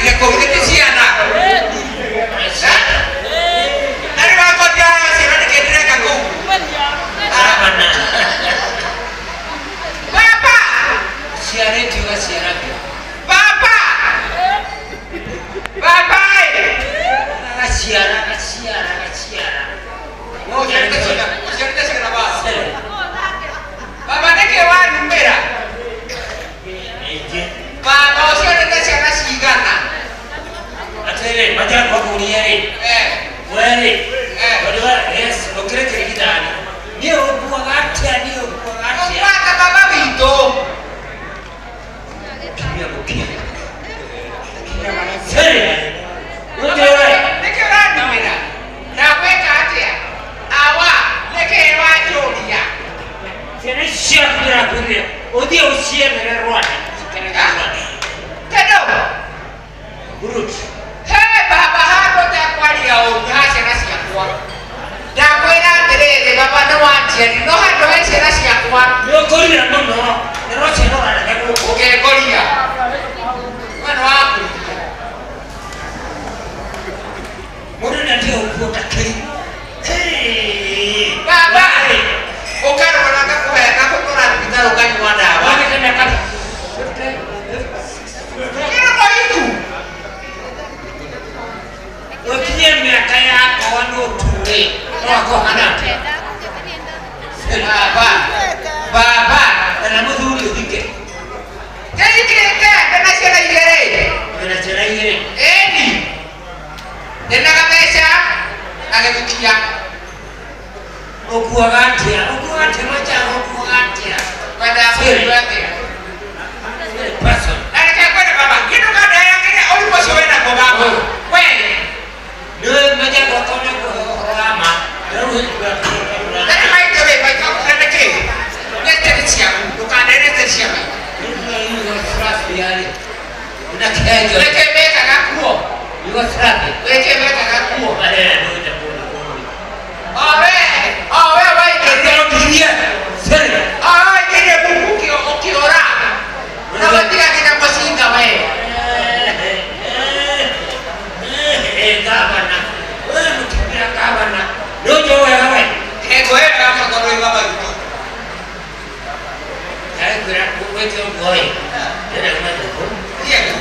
Ũraciarĩire kũu nĩ ti ciana. Na rĩu akorwo ndiraheo ciana nĩkĩ ndĩreka kũu? Gavana. Baba! Ciarĩtio ũgaciaragio. Baba! Baba ĩ! Agaciara, agaciara, agaciara. Ũciarĩte ciana, ũciarĩte ciana baba. Baba nĩkĩ wanumĩra? Aingĩ. Baba ũciarĩte ciana cigana? Atĩrĩrĩ, manjara kwakũria-rĩ, Eh, we-rĩ, Eh. tondũ we, yes, ũkĩrĩ kĩrigithani. Niĩ ũnguaga atĩa, niĩ ũnguaga atĩa? Ũguaga baba witũ. Kinyia gũkinya. Sĩrĩ, nĩũnjũĩ? Nĩkĩ ũranumĩra? Ndakwĩka atĩa? Awa, nĩkĩ wanjũria? Ciana ici ciaku ndĩrakwĩrire ũthiĩ ũciethere Rwanda, cikerege Rwanda. Tondũ, Gurut. he baba handũ ũtekwaria ũru ha ciana ciakwa. Ndakwĩra atĩrĩrĩ, baba nĩ wanjiari, no handũ he ciana ciakwa Nĩ ũkũrire mũno, na no ciana ũrareke gũkũ. ũkĩngoria. We nĩ wakũria. Mũndũ nĩ atige gũkuo ta kĩri. Baba, ũkarwara ngakũhe ngakũtwara thibitarĩ ũkanyua ndawa. Wagĩte mĩaka Kĩrĩ mũhiku. ũkinye mĩaka yakwa no tu-rĩ, no akohana atĩa? Baba, baba, Kana mũthuri ũthike, ndĩhikĩte ndĩna ciana igĩrĩ. wĩna ciana igĩrĩ. Ĩni, ndĩna gabeca na gĩthukia. Ũkuaga atĩa? Ũkuaga atĩa Manjara? Ũkuaga atĩa? Kwendaga kũigua atĩa? Sorry, person. Na reke ngwĩre baba, niĩ ndũkandehera kĩrĩa ũrimũ ũcio wĩnaguo baba. We, Nĩũĩ Manjara ũkona ũhoro wa ma. Rĩu na nĩ maitũ rĩ, maitũ akũhe nĩkĩ? Nĩ tĩri ciaku, ndũkandehere tĩri cia maitũ. Yugoslavia-rĩ, na kĩhenjo. Nĩkĩ mekaga kuo? Yugoslavia. Nĩkĩ mekaga kuo? Marĩa ndũĩte kũndũ kũndũ. O we, o we waingĩrire, Ũkirie. Sorry. o we waingĩrire muku ũkĩũra. Na gũtiga nginya mũcinga we. Gavana. We mũtumia gavana. Nĩ ũnjũĩ wega we. Hingo ĩyo ya mũtoro wĩ baba witũ. Ndagĩkwĩra wĩke ũguo ĩ. Ndĩrenda kuma gũkũ. Thiĩ kũ?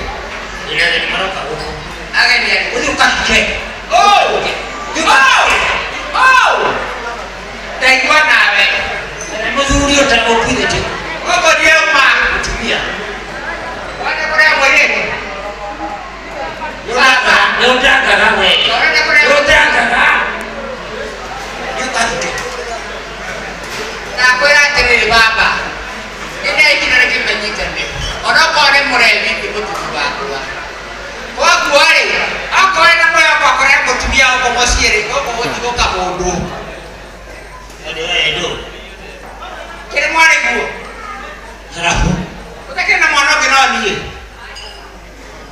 Ndĩna ageni maroka gũkũ. Ageni arĩkũ? Ũthiĩ ũkahike. Oh! Oh! Oh! Ndaigua nawe. Na mũthuri ũtagũkuithĩtie. Gũkũ ndiauma. Mũtumia. Wenda kũrĩa mũirĩtu? Baba. Nĩ ũtangaga we. Ũrenda kũrĩa Nĩ ũtangaga. Nĩ ũkahike. Ndakwĩra atĩrĩrĩ baba. Nĩ ndaikira nĩ kĩmenyitane. Onokorwo nĩ mũrebi ti mũtugi wakwa. Koguo rĩ, okorwo wĩna mwĩhoko wa kũrehe mũtumia gũkũ mũciĩ rĩ, gũkũ gũtigũka mũndũ. Tondũ we ndũ. Kĩrĩ mwarĩ guo. Harabu. Ũtakĩrĩ na mwana ũngĩ no niĩ.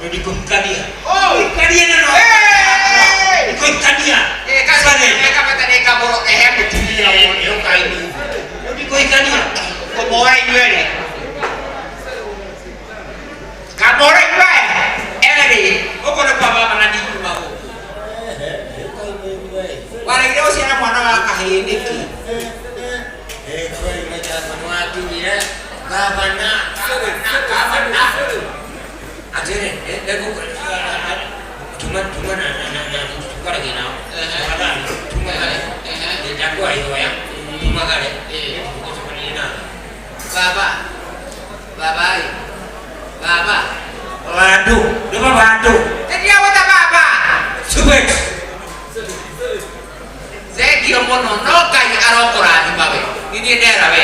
Ndikũhikania. Oh! Hikania na no. Hey! Ndikũhikania. Sorry. Ĩkabata nĩ kabũrũ ehe mũtumia wothe. Ndikũhikania. Kũmũra inyuerĩ. Kamũra inyuerĩ. Erĩ. Gũkũ nĩ kwa baba na ndingiuma gũkũ. Waregire gũciara mwana wa kahĩĩ nĩkĩ? Kweli Manjara nĩwakinyire. Gavana. Gavana. Atĩrĩ, tuma tuma na na na tukaragie nao. Tafadhali tumagare. Ndakuwa ihoya. Tumagare. Tũgũcemania nao. Baba. Baba ĩ. Baba. Bandu, nĩ bandu. Tĩndiagwĩta baba. Subet. Thengio mũno no Ngai arokũrathima we. Nĩ niĩ ndera we.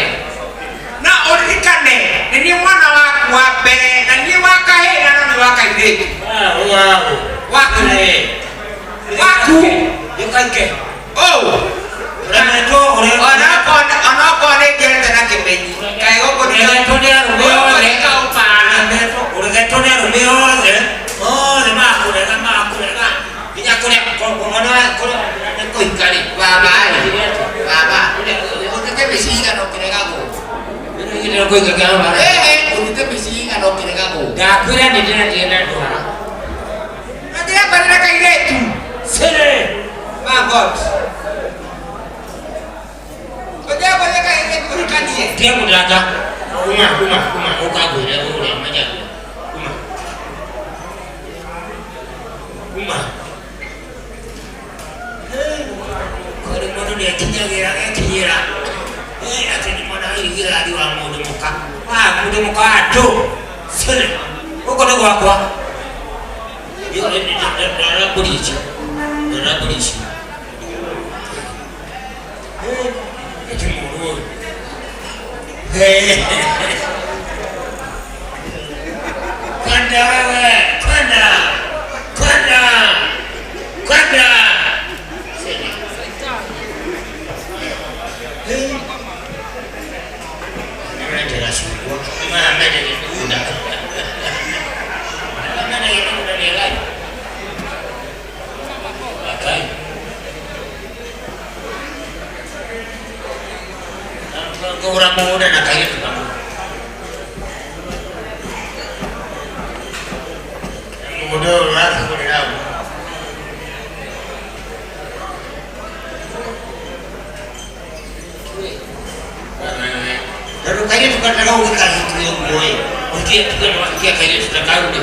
Na ũririkane nĩ niĩ mwana waku wa mbere na niĩ wa kahĩĩ na no nĩ wa kairĩtu. Wow. Waku. Waku. Yukaike. Oh. Ũremetwo ũrĩa Onokorwo nĩ ngerete na kĩmenyi. Kaĩ gũkũ nĩ Ũregetwo nĩ arũme gũkũ othe. nĩ kauma. Ũregetwo nĩ arũme othe. Othe makũrega makũrega. Nginya kũrĩa mwana wa kũrĩa nĩ kũhika rĩ. Baba ĩ. Baba. Ũthiĩte mĩciĩ igana ũkĩregagwo. Nĩ kũhika kĩa baba. Ĩĩ, ũthiĩte mĩciĩ igana ũkĩregagwo. Ndakwĩra nĩ ndĩrathiĩ na ndwara. Sere. My God. Ojeko leka ende kuhikanie. Tia mũtata. Uma, uma, uma, ũkangwĩre ũrĩa manyaruo. Uma. Uma. Kũrĩ mũndũ nĩekinyagĩra ekinyĩra. Atĩ nĩ mwana irigithathi wa mũndũ mũka. Wa mũndũ mũka wa ndũ. Sere. Gũkũ nĩ gwakwa. Ndora mbũri icio. Ndora mbũri icio. Eti mũndũ ũyũ. Kwenda wewe, kwenda, kwenda, kwenda. Ngũgũra mũgũnda na kairĩtu kamwe. Mũgũnda ũyũ ũrakĩgũrĩra ũ? Tondũ kairĩtu kataga ũgĩkahikio ũguo ĩ, ũhikie tuge nĩ wahikia kairĩtu ta kau rĩ,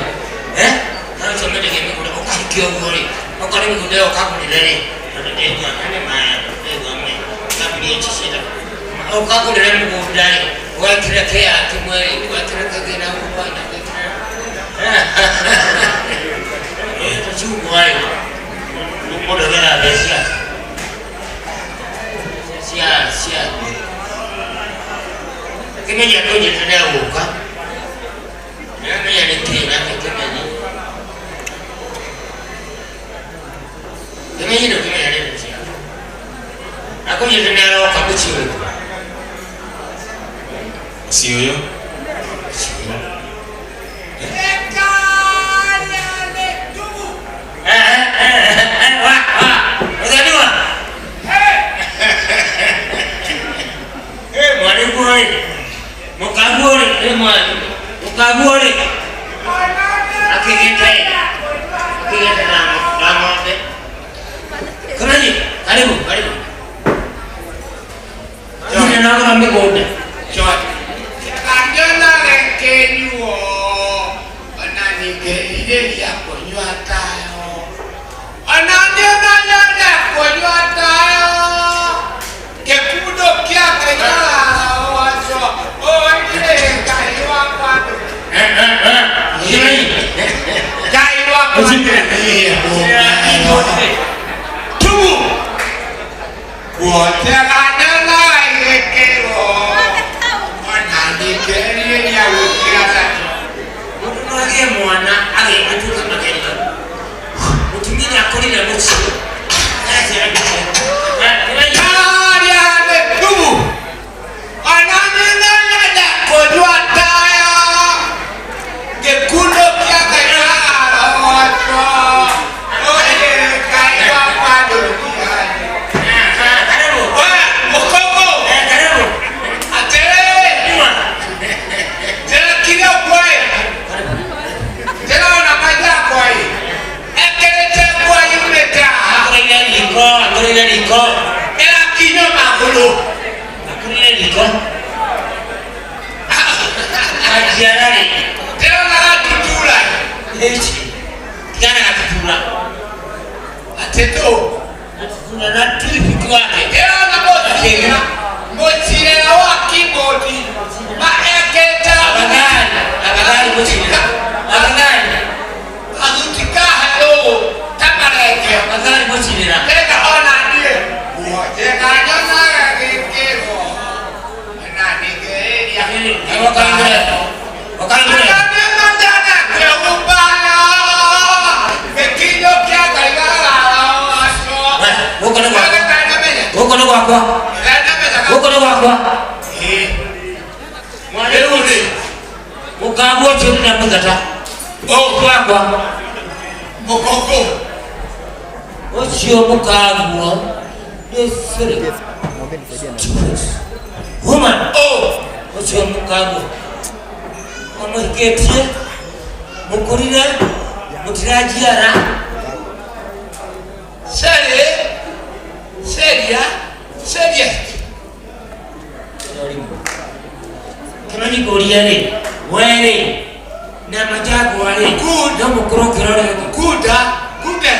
eh? Na ũcio mendagia mĩgũnda ũkahikia ũguo rĩ, okorwo nĩ mĩgũnda ĩyo ũkagũrĩra rĩ, tondũ ndĩgua nĩ maya, ndĩgua me, kambuni ici ciĩtagwo ũkagũrĩra mũgũnda rĩ, ũgekĩra kĩa kĩmwe rĩ, ũgekĩra kĩngĩ na ũguo na ũgekĩra tũcungwa rĩ, mũndũ agĩaga mbeca cia cia kĩmenyi akũnyitĩte nĩagũka nĩamenya nĩ kĩĩ nake kĩmenyi kĩmenyi ndũkĩmenya nĩ cia akũnyitĩte nĩaroka mũciĩ ũyũ. Mũciĩ ũyũ. Ũthoniwa mwarĩguo-rĩ, mũkaguo-rĩ, mũkaguo-rĩ, akĩgĩte akĩgĩte na ng'ombe. Kĩmenyi, karibu, karibu. Ndirĩ nagũra mĩgũnda. Kandionage kĩnyuo ona ningĩrirĩria kũnyua tayo ona ndionanyone kũnyua tayo gĩkundo kĩa kĩnyua oire Ngai wakwa. Kĩmenyi. Ngai wakwa tubu guotegana gĩkĩro ona ningĩrirĩria gwĩkĩra tato. Mũndũ no agĩe mwana atuĩke magerio. Mũtumia nĩakũrire mũciĩ. Agaciara mbica. Kĩmenyi. Karia nĩ tubu ona nĩnyenda kũnyua tayo gĩkundo kĩa kĩnyua oire Ngai wakwa ndũrugane. Karibu. We mũkũngũ. Karibu. Atĩrĩrĩ. Nyuma. Njĩra ũguo ĩ ndĩrona maitho ĩ ekĩrĩte nguo yumĩte haha. Akũrĩire riko, akũrĩire riko. Ĩrakinywo magũrũ. Akũrĩire riko. Ajiara rĩ. Ndĩrona gatutura. Ĩci. Tigana gatutura. Atĩ tũ. Gatutura na tiribiki wake. Ndĩrona mũcira mũcirĩra wa keyboard ma ekĩrĩte Afadhali, afadhali mũcirĩra. Afadhali. Athuti ka hello ta marenge. Afadhali mũcirĩra. Ndĩrenda ona niĩ njega nyonaga gĩkĩro na ningĩrĩria. Ũkaingĩre. Ũkaingĩre. Gũkũ nĩ gwakwa. Gũkũ nĩ gwakwa. Gũkũ nĩ gwakwa. Mwarĩu rĩ. Mũkaguo ũcio ndĩramũthata. Gwakwa. Mũkũngũ. Ũcio mũkaguo nĩ sĩrĩ. Woman. Ũcio mũkaguo. Ũmũhikĩtie. Mũkũrire. Mũtirajiara. Seri, seria, seria. Kĩmanyi ngũrie rĩ, we rĩ, na Majagwa rĩ, no mũkorwo ũkĩrora ũngĩ. Kuda, kude.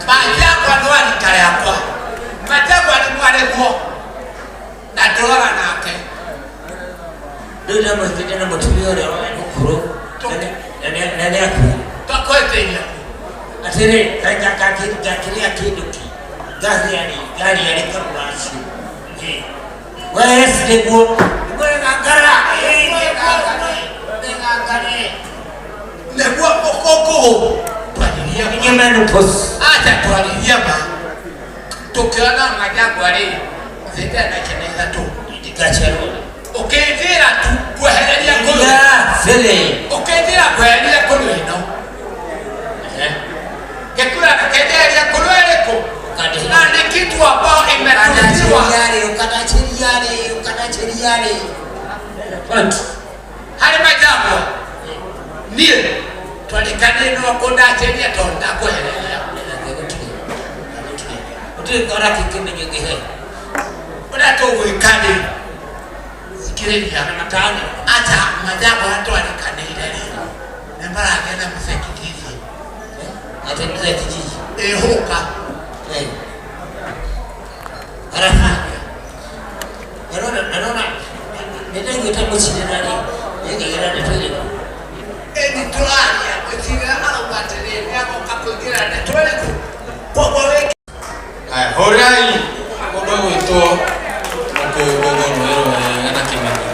Majagwa nĩ wa rika rĩakwa. Majagwa nĩ mwarĩguo. Na ndũraga nake. Rĩu ndamũhikĩte na mũtumia ũrĩa wa mũkũrũ, na nĩ akuire. Twakwetĩria. Atĩrĩ, ngakĩrĩa kĩndũ kĩ, ngari ngari yarĩ karũracio. Wee nĩguo, nĩguo nĩgangara, nĩgangare. Nĩguo ũkũngũgũ. Twaririe ma. Nginya menopause. Acha twaririe ma. Tũkĩona Majagwa rĩ, thĩte na ciana ithatũ. Ndikaciarwo. Ũkĩnjĩra tu ngwehereria ngũrwe. Yeah, silly. Ũkĩnjĩra ngwehereria ngũrwe ĩno. Ngĩkwĩra kenjereria ngũrwe ĩrĩkũ? Na nĩ kitu ambao imetuziwa harĩ Majagwa. Niĩ twarĩkanire no kũndacĩria tondũ ndakwehereria. Ũrĩa tũgwĩka rĩ, thikĩrĩria acha Majagwa ũrĩa twarĩkanĩire rĩ, nĩ maragĩa na mzee kijiji. Ĩhũka. Ĩni tũraria mũcirĩra arauga atĩrĩrĩ nĩagoka kũingĩra ndeto ĩrĩkũ? Koguo wĩ Haya, hũrĩrai mũndũ ũgwĩtwo mũkũngũgũ rũĩ rwega na Kĩmenyi.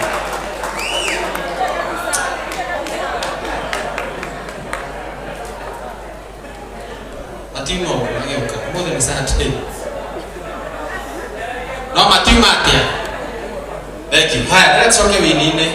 Matiuma ũguo magĩũka, ũmũthĩ nĩ Saturday. No matiuma atĩa? Thank you. Haya, rĩrĩa tũcoke wini-inĩ.